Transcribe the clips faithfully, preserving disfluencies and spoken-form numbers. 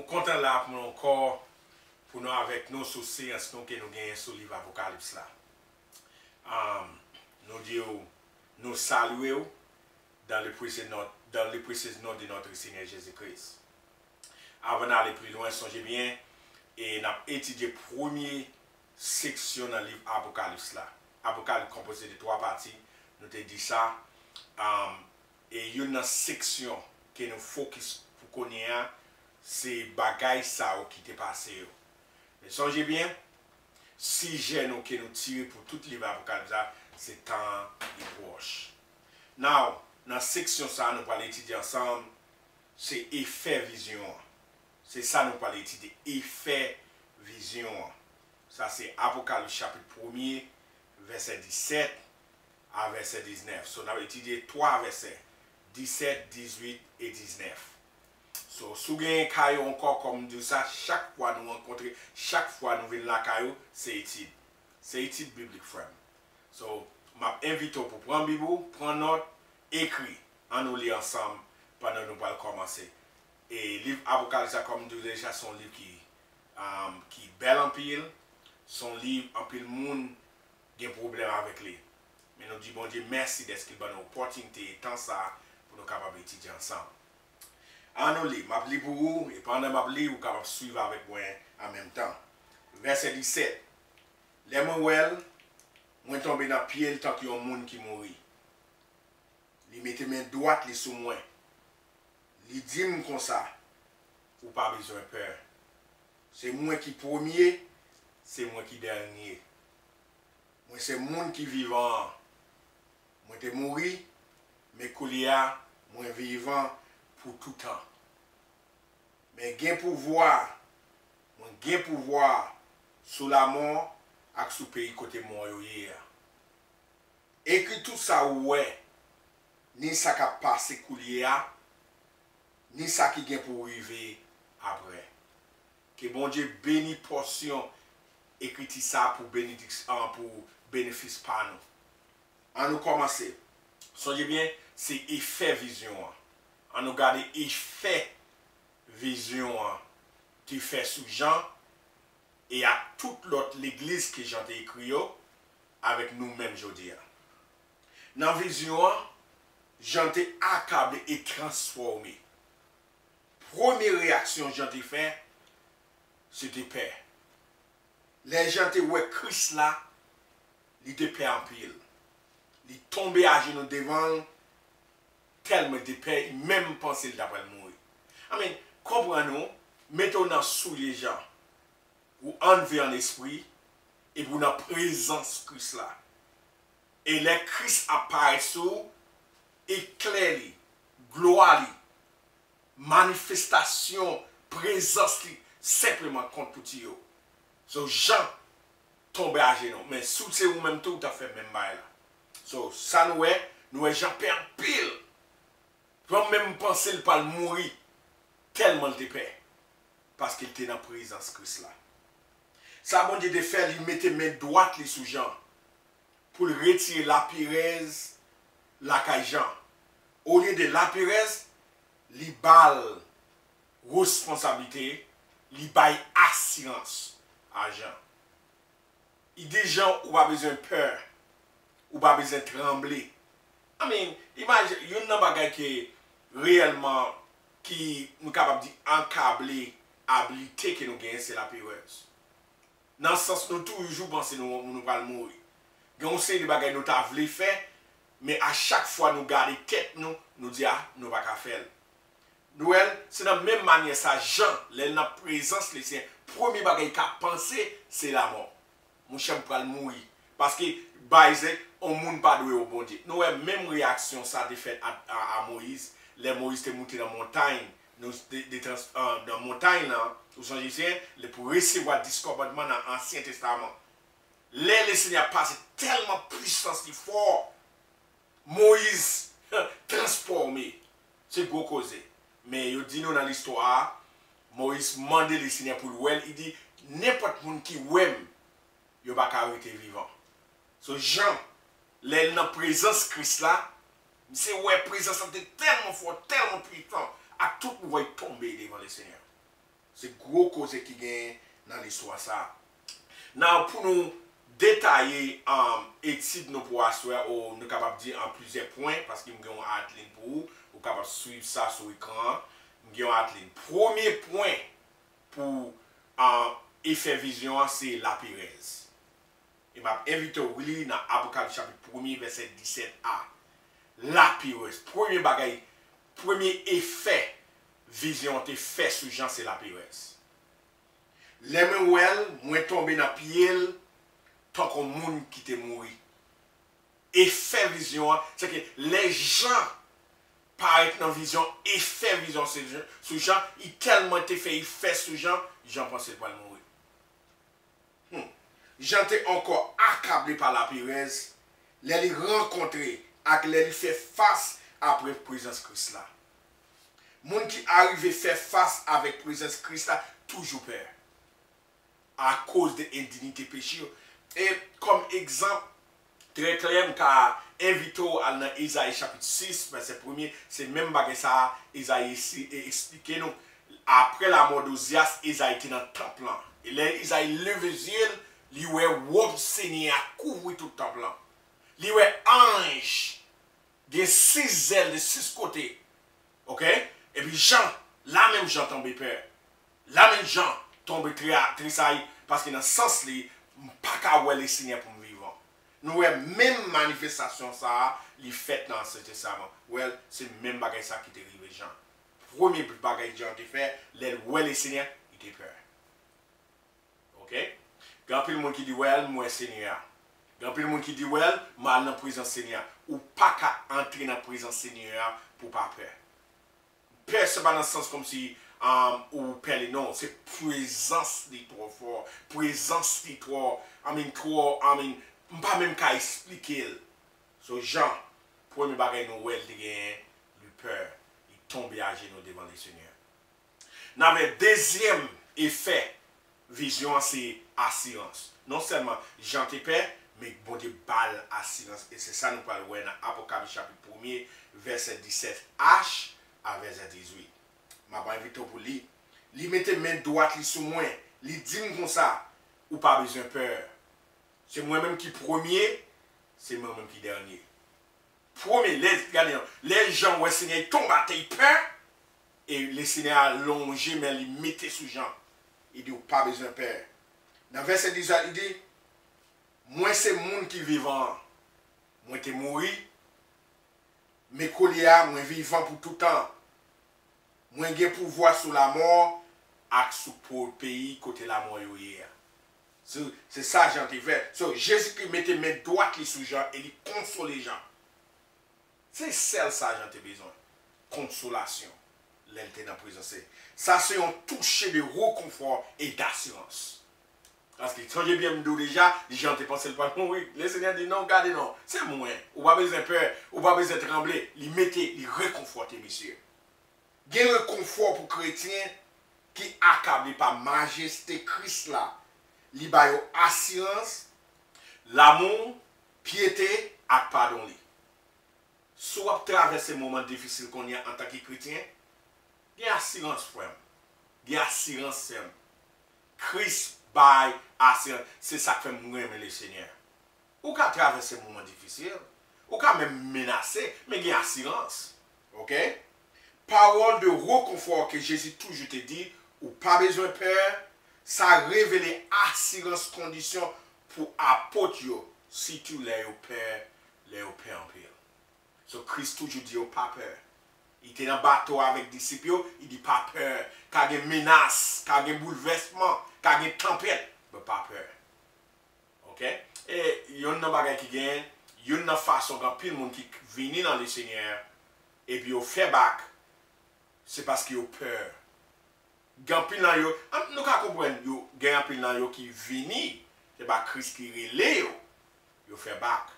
Kontan la pou nou ankò, pou nou avèk nou sou seyans nou ke nou genyen sou liv Apokalips la. Um, nou di w, nou salye w dans le précieux nom, dans le précieux nom de notre Seigneur Jésus-Christ. Avan n ale pli lwen, sonje byen, e n ap etidye premye seksyon nan liv Apokalips la. Apokalips konpoze de twa pati, nou te di sa. Um, e youn nan seksyon ke nou fokis pou kounye a, se bagay sa yo ki te pase yo. Men sonje byen, sijè nou ke nou tire pou tout liv Apokalips la, se tan an li pwòch. Now, nan seksyon sa a, nou pral etidye ansanm, se efè vizyon an. Se sa nou pral etidye, efè vizyon an. Sa se Apokalips chapit premye, vèsè disèt a vèsè diznèf. So, n ap etidye twa vèsè, disèt, dizuit e diznèf. So, si w genyen kay ou ankò, kòm m di w sa, chak fwa nou rankontre, chak fwa nou vin lakay ou, se etid. Se etid biblik, frè m. So, m ap envite w pou pran Bib ou, pran nòt, ekri. Ann nou li ansanm pandan nou pral kòmanse. E liv Apokalips la, kòm m di w deja, se yon liv ki, um, ki bèl anpil. Se yon liv anpil moun gen pwoblèm avèk li. Men nou di Bondye mèsi dèske l ban nou opòtinite e tan sa a pou nou kapab etidye ansanm. Ann nou li, m ap li pou ou, e pandan m ap li, ou kapab swiv avèk mwen an menm tan. Vèsè disèt. Lè mwen wè l, mwen tonbe nan pye l tankou yon moun ki mouri. Li mete men dwat li sou mwen. Li di m konsa, "Ou pa bezwen pè. Se mwen ki premye, se mwen ki dènye. Mwen se moun ki vivan an. Mwen te mouri, men koulye a, mwen vivan pou toutan. Mwen gen pouvwa, mwen gen pouvwa sou lamò ak sou peyi kote mò yo ye a. Ekri tout sa ou wè, ni sa k ap pase koulye a, ni sa ki gen pou rive apre." Ke Bondye beni pòsyon ekriti sa a pou benediksyon, pou benefis pa nou. Ann nou kòmanse. Sonje byen, se efè vizyon an. Ann nou gade efè vizyon an te fè sou Jan e ak tout lòt legliz ke Jan te ekri yo avèk nou menm jodi a. Nan vizyon an, Jan te akable e transfòme. Premye reyaksyon Jan te fè, se te pè. Lè Jan te wè Kris la, li te pè anpil. Li tonbe ajenou devan l, tèlman li te pè, li menm panse li ta pral mouri. Anmwey, konprann ou, mete w nan soulye Jan. Ou ann vi ann espri, epi w nan prezans Kris la. E lè Kris ap parèt sou ou, eklè li, glwa li, manifestasyon prezans li senpleman kont pou tiye w. So, Jan tonbe ajenou. Men si w se ou menm tou, ou t ap fè menm bagay la. So, sa nou wè, nou wè Jan pè anpil. Jan menm panse l pral mouri, tèlman l te pè. Paske l te nan prezans Kris la. Sa Bondye te fè, li mete men dwat li sou Jan pou l retire laperèz lakay Jan. Olye de laperèz, li ba l responsablite, li bay asirans a Jan. Li di Jan, ou pa bezwen pè, ou pa bezwen tranble. I mean, imajine, youn nan bagay ke reyèlman, ki nou kapab di ankable, ablite ke nou genyen, se laperèz. Nan sans nou toujou panse nou, nou pral mouri. Gen yon seri de bagay nou ta vle fè, men a chak fwa nou gade tèt nou, nou di, "A, nou pa ka fè l." Nou wè l, se nan menm manyè sa, Jan, lè l nan prezans Lesenyè, premye bagay li ka panse, se lamò. Monchè, m pral mouri. Paske, bayzèk, yon moun pa dwe w Bondye. Nou wè menm reyaksyon sa te fèt a, a, a Moyiz, lè Moyiz te moute nan montay, nou, de, de trans, an, nan montay lan, ou sonje se, lè pou resevwa dis kòmandman nan Ansyen Testaman. Lè Lesenyè pase tèlman pwisans li fò, Moyiz transfòme. Se gwo koze. Men yo di nou nan listwa a, Moyiz mande Lesenyè pou l wè l, li di, "Nenpòt moun ki wè m, yo pa ka rete vivan." So, Jan, lè l nan prezans Kris la, misye wè prezans lan te tèlman fò, tèlman pwisan, ak tout pouvwa l tonbe devan Lesenyè. Se gwo koze ki genyen nan listwa sa a. Now, pou nou detaye, um, etid nou pou aswè, ou nou kapab di an plizyè pwen, paske m gen yon atlin pou ou, ou kapab swiv sa sou ekran an. M gen yon atlin. Premye pwen pou, um, efè vizyon an, se laperèz. E m ap envite w li nan Apokalips chapit premye, vèsè disèt a. Laperèz. Premye bagay, premye efè vizyon an te fè sou Jan, se laperèz. Lè mwen wè l, mwen tonbe nan pye l tankou moun ki te mouri. Efè vizyon an, se ke lè Jan parèt nan vizyon, efè vizyon se Jan, sou Jan, li tèlman te fè efè sou Jan, Jan panse l pral mouri. Hmm. Jan te ankò akable pa laperèz lè li rankontre ak lè li fè fas apre prezans Kris la. Moun ki arive fè fas avèk prezans Kris la toujou pè akoz de endinite peche yo. E kòm egzanp trè klè, m ka envite w al nan Ezayi chapit sis, vèsè premye, se menm bagay sa a Ezayi esi-, e, eksplike nou. Apre lanmò de Ozyas, Ezayi te nan tanp lan. E lè Ezayi leve zye l, li wè wòb Senyè a kouvri tout tanp lan. Li wè anj gen sis zèl de sis kote. Oke? Epi Jan, la menm Jan tonbe pè. La menm Jan tonbe tre-, tresayi, paske nan sans li, m pa ka wè Lesenyè pou m vivan. Nou wè menm manifestasyon sa a, li fèt nan Ansyen Testaman. Well, se menm bagay sa ki te rive Jan. Premye bagay Jan te fè, lè l wè Lesenyè, li te pè. Oke? Gen anpil moun ki di, well, m wè Senyè a. Gen anpil moun ki di, well, m al nan prezans Senyè a. Ou pa ka antre nan prezans Senyè a pou w pa pè. Pè, se pa nan sans kòmsi, um, ou pè li, non. Se prezans li twò fò. Prezans li twò, I mean, twò, I mean, m pa menm ka eksplike l. So, Jan, premye bagay nou wè l te genyen, li pè, li tonbe ajenou devan Lesenyè. N avè dezyèm efè vizyon an, se asirans. Non sèlman Jan te pè, men Bondye ba l asirans. E se sa nou pral wè nan Apokalips chapit premye, vèsè disèt H a vèsè dizuit. M ap envite w pou li. Li mete men dwat li sou mwen. Li di m konsa, ou pa bezwen pè. Se mwen menm ki premye, se mwen menm ki dènye. Premye, lè, gade non, lè Jan wè Senyè, li tonbe atè, li pè, e Lesenyè a lonje men li mete sou Jan. Li di, ou pa bezwen pè. Nan vèsè dizuit, li di, mwen se moun ki vivan an. Mwen te mouri, men koulye a, mwen vivan pou toutan. Mwen gen pouvwa sou lamò ak sou po-, peyi kote lamò yo ye a. Se, se sa Jan te fè. So, Jezikri mete men dwat li sou Jan e li konsole Jan. Se sèl sa Jan te bezwen. Konsolasyon. Lè l te nan prezans li. Sa se yon touche de rekonfò e dasirans. Paske, sonje byen m di w deja, Jan te panse l pral mouri. Lesenyè di, non, gade non, se mwen. Ou pa bezwen pè, ou pa bezwen tranble. Li mete, li rekonfòte misye. Gen rekonfò pou kretyen ki akable pa majeste Kris la. Li ba yo asirans, lamou, pyete ak padon li. Si w ap travèse moman difisil kounye a antanke kretyen, gen asirans, frè m. Gen asirans, sè m. Kris bay asirans. Se sa k fè m renmen Lesenyè. Ou ka travèse moman difisil. Ou ka menm menase, men gen asirans. Oke? Pawòl de rekonfò ke Jezi toujou te di, ou pa bezwen pè, sa revele asirans kondisyon pou apot yo, sitou lè yo pè, lè yo pè anpil. So, Kris toujou di yo pa pè. Li te nan bato a avèk disip yo, li di pa pè. Ka gen menas, ka gen boulvèsman, ka gen tanpèt, men pa pè. Oke? E youn nan bagay ki gen, youn nan fason gen anpil moun ki vini nan Lesenyè, epi yo fè bak, se paske yo pè. Gen anpil nan yo, an, nou ka konprann yo, gen anpil nan yo ki vini, se pa Kris ki rele yo, yo fè bak.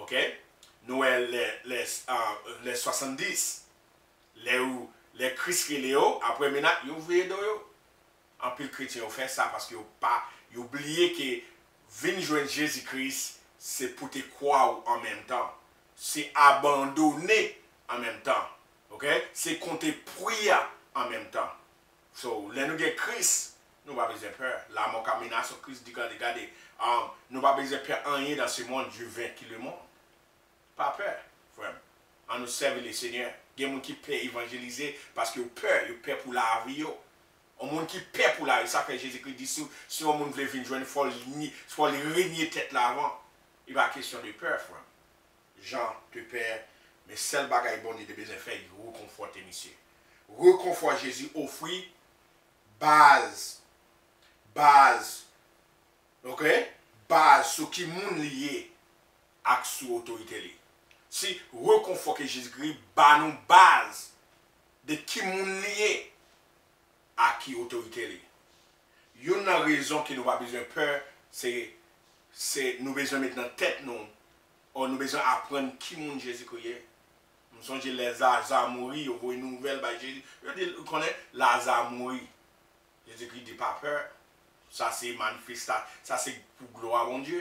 Oke? Nou wè lè, lè, ah, lè swasanndis, lè yo, lè Kris rele yo, apre mennaj, yo vire do yo. Anpil kretyen yo fè sa paske yo pa, yo bliye ke vin jwenn Jezi Kris, se pote kwa w an menm tan. Se abandone an menm tan. Oke? Se konte pri a an menm tan. So, lè nou gen Kris, nou pa bezwen pè. Lamò ka menace w, Kris di, gade, gade, um, nou pa bezwen pè anyen dans ce monde, Dieu vaincu le monde. Pa pè, frè m. Ann nou sèvi Lesenyè. Gen moun ki pè evanjelize paske yo pè, yo pè pou lavi yo. Yon moun ki pè pou lavi, sa fè Jezikri di si, si yon moun vle vin jwenn, fò l ni, fò l renye tèt la avan. Li pa kesyon de pè, frè m. Jan te pè, men sèl bagay Bondye te bezwen fè, li rekonfòte misye. Rekonfò Jezi ofri baz, baz, ok, baz sou ki moun li ye ak sou otorite li. Si rekonfò ke Jezikri ba nou baz de ki moun li ye, ak ki otorite li. Youn nan rezon ke nou pa bezwen pè, se, se nou bezwen met nan tèt nou, o nou bezwen aprann ki moun Jezikri ye. M sonje lè Laza mouri, yo voye nouvèl bay Jezi. Yo di, ou konnen, Laza mouri. Jezikri di, pa pè. Sa se manifesta, sa se pou glwa Bondye.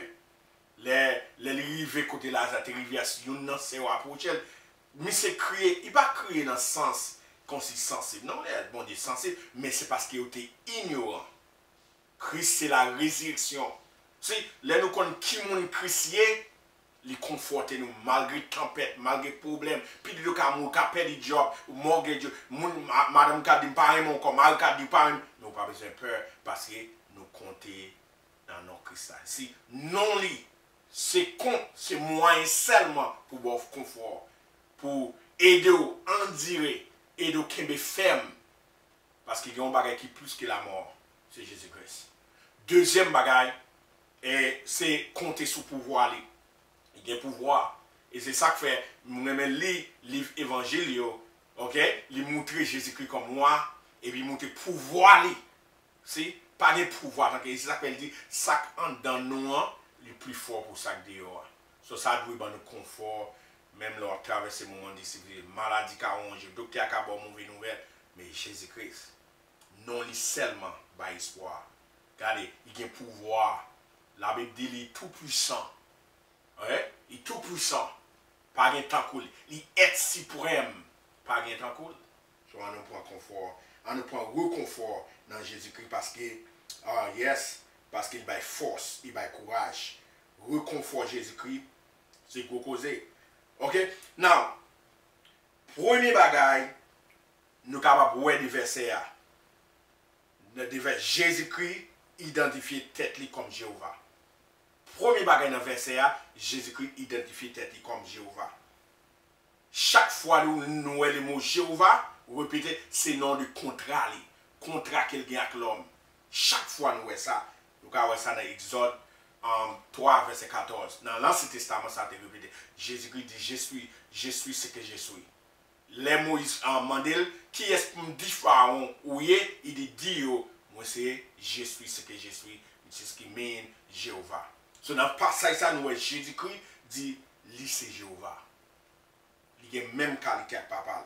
Lè, lè li rive kote Laza te rive a, si youn nan sè yo apwoche l, misye kriye, li pa kriye nan sans kòmsi sansib. Non, lè Bondye sansib, men se paske yo te inyoran. Kris se la rezireksyon. Si, lè nou konn ki moun Kris ye, li konfòte nou malgre tanpèt, malgre pwoblèm. Pitit ou ka mouri, ou ka pèdi djòb, ou mortgage, moun, ma-, madanm ka di, "M pa renmen w ankò," mari ka di, "M pa renmen," men ou pa bezwen pè, paske nou konte nan non Kris la. Si non li, se kon, se mwayen sèlman pou ba w konfò, pou ede w andire, ede w kenbe fèm. Paske gen yon bagay ki plis ke lamò, se Jezi Kris. Dezyèm bagay, e, se konte sou pouvwa li. Li gen pouvwa. E se sa k fè m renmen li liv Evanjil yo, ok? Li moutre Jezikri kòm wa, epi li moutre pouvwa li. Si, pa gen pouvwa tanke, e se sa k fè l di, sa k anndan nou an, li pi fò pou sa k deyò a. So, sa dwe ban nou konfò, menm lè w ap travèse moman difisil, maladi ka wonje, doktè a ka ba w move nouvèl, men Jezi Kris, non li sèlman bay espwa. Gade, li gen pouvwa. Labib di li tou pwisan. Ok? Li tou pwisan. Pa gen tankou li. Li èt siprèm. Pa gen tankou li. So, ann nou pran konfò. Ann nou pran rekonfò nan Jezikri paske, ah, yes, paske li bay fòs, li bay kouraj. Rekonfò Jezikri, se gwo koze. Ok? Now, premye bagay, nou kapab wè de vèsè a. Nan de vè-, Jezikri idantifye tèt li kòm Jewova. Premye bagay nan vèsè a, Jezikri idantifye tèt li kòm Jewova. Chak fwa nou, nou wè le mo Jewova, repete, se non de kontra li, kontra ke l gen ak lòm. Chak fwa nou wè sa, nou ka wè sa nan Egzòd, um, twa, vèsè katòz. Nan Lansyen Testaman, sa te repete. Jezikri di, "Je suis, je suis ce que je suis." Lè Moyiz, ah, mande l, "Kiyès pou m di Farawon ou ye?" Li di, "Di yo, mwen se Je suis ce que je suis," which is ki mean Jewova. So, nan pasaj sa, nou wè Jezikri di li se Jewova. Li gen menm kalite ak Papa l.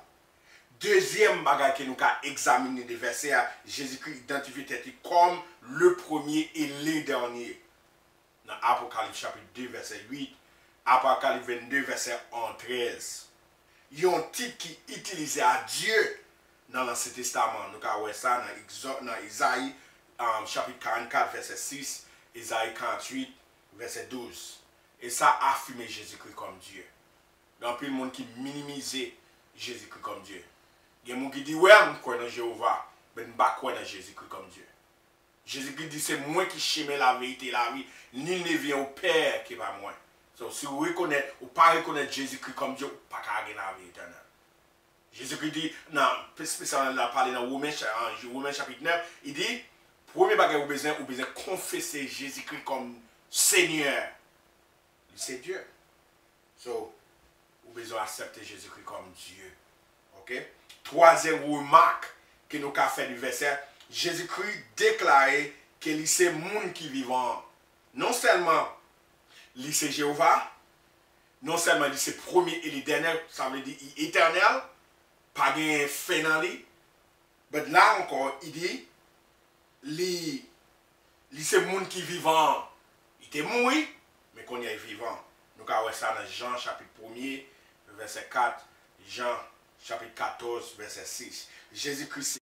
Dezyèm bagay ke nou ka egzamine de vèsè a, Jezikri idantifye tèt li kòm le premier et le dernier. Nan Apokalips chapit de vèsè uit, Apokalips vennde vèsè on, trèz. Yon tit ki itilize a Dye nan Lansyen Testaman. Nou ka wè sa nan Egzòd, nan Ezayi, um, chapit karannkat, vèsè sis, Ezayi karanntuit, vèsè douz. E sa afime Jezikri kòm Dye. Gen anpil moun ki minimize Jezikri kòm Dye. Gen moun ki di, "Well, m kwè nan Jewova, men m pa kwè nan Jezikri kòm Dye." Jezikri di, "Se mwen ki chemen, laverite, lavi. Nul ne vient au Père que par moi." So, si w rekonèt, ou pa rekonèt Jezikri kòm Dye, ou pa ka gen lavi etènèl. Jezikri di, nan, espesyalman la pale nan Women, cha-, an, Women chapit nèf, li di, premye bagay ou bezwen, ou bezwen konfese Jezikri kòm Senyè. Li se Dye. So, ou bezwen aksepte Jezikri kòm Dye. Ok? Twazyèm remak ke nou ka fè de vèsè, Jezikri deklare ke li se moun ki vivan an. Non sèlman li se Jewova, non sèlman li se premye e li dènye, sa vle di li etènèl, pa gen fen nan li, but la ankò, li di, li, li se moun ki vivan an. Li te mouri, men kounye a li vivan. Nou ka wè sa nan Jan chapit premye, vèsè kat, Jan chapit katòz, vèsè sis. Jezikri